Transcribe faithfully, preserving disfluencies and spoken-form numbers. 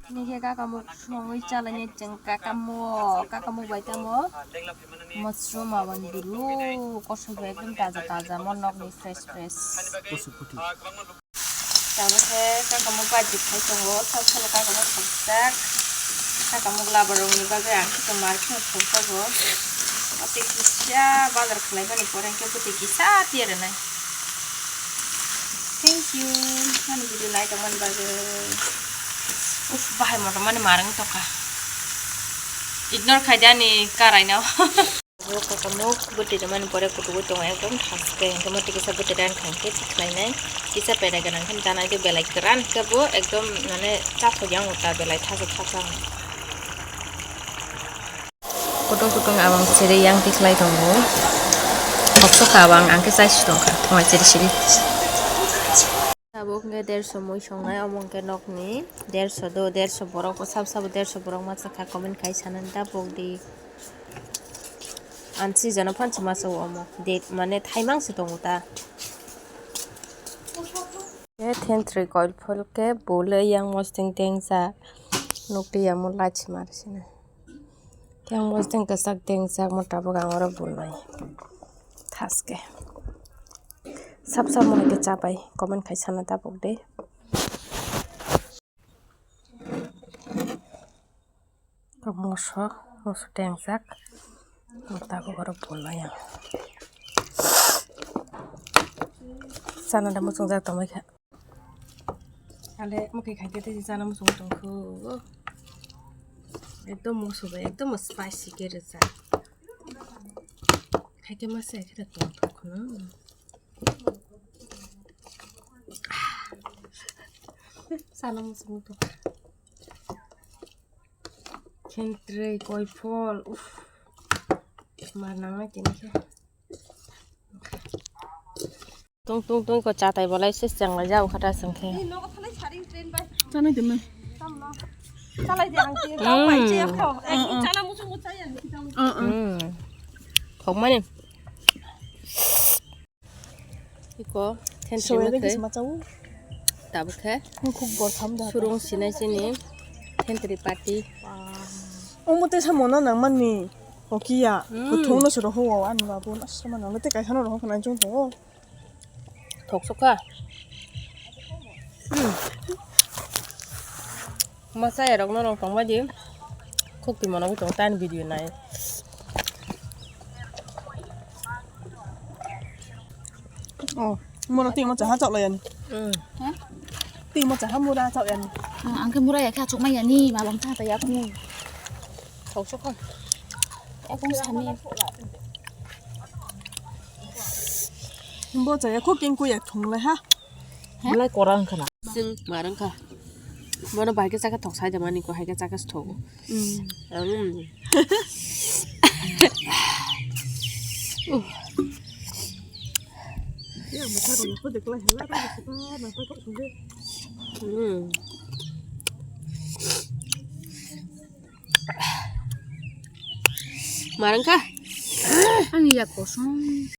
Nini khe kakamuk songwi chalainai chwng kakamuk, kakamuk bai tamo mushroom aboni dulu kosoi bai ekdom taja taja mo nokni fresh fresh. Tabuk khe kakamuk budget khai tongo, sal salo kakamuk thokjak. Kakamuk labar rokni bagwi ang khe mar kheno thokjago. Tei kisa bazar khlaimani pore hwnkhe bwtwi kisa tiya rwnai. Thank you ani video nai tongmani bagwi. Uf, bahai motom mani mar wng tongkha. Ignore khai di ani karaino. Bo kakamuk bwtwi rwmani pore kutugo tongo ekdom thaske, hwnkhe mwtwi kisa bwtwi rani khankhe thik khlainai. Kisa peda gwnang khe chanai de belai kwran khe bo ekdom mane chathok yang uta belai thasa thasa. Kutung kutung abang siri yang tikhlai tongo. Khoksa kha abang ang khe chai si tongkha thongla siri siri. Tabuk hwnkhe derso mui songnai, omo hwnkhe nokni derso do, derso borok bo sabo sabo derso borok masa kha, comment khai sanani da pokdi. Ang sijano phansi masa o omo de mane thaimang se tongo ta. Khe thentwrwi koiphol khe bole yang mosdeng dengsa nukli yamo lachi marsina. Yang mosdeng kwchak dengsa mo tabuk ang oro bulnai thaske. Sab sab mo hai khe chabai comment khai sana tabuk de. Moso, moso tengjak. Tabuk oro bulai ang. Sana da muchungjak tongbai kha. Ale mokhe khaikhe tei chana muchung tongkhu. Ekdom moso bai, ekdom spicy khe rwjak. Khaikhe masa khe tongkhu no. Sana muchung tongkha. Khentrei, koiphol, uff. Mar nangnai tini khe. Tung tung tung ko chatai bolai se chang lai jao khata sing khe. Chanai de me. Chalai de ang ti tau pai che kho. Ek chana musu musu ya ni tau. Hmm. Thok mani. Iko, thentri soya de mukhe. Kisma chau. Tabuk khe. Khuk bor tham da. Surung sinai chini thentri party. Omo tei samo na nang mani. Okiya. Hmm. Kuthung no suro ho ani babu na sama na te kaisa no roho khna chung tho. Thok sokha. Hmm. Masa erok no rong tong bai di. Khuk ti mono tong tan video nai. Oh, mura tingma chaha chok layani. Hmm. Tingma chaha mura chok yani. Ang khe mura ya khe achuk mai yani, ma bang cha ta yak ni. Thok sokha. Ekdom sami. Bo chaya kho king ko ya thung lai ha. Belai korang khana. Sing marang kha. Mono bai khe chakha thok sai da mani ko hai khe chakha thok. Mm. Ang. Ya mo tharo ko de klai hala ta ko na ta ko de. Mm. Marang kha. Ani ya kosong.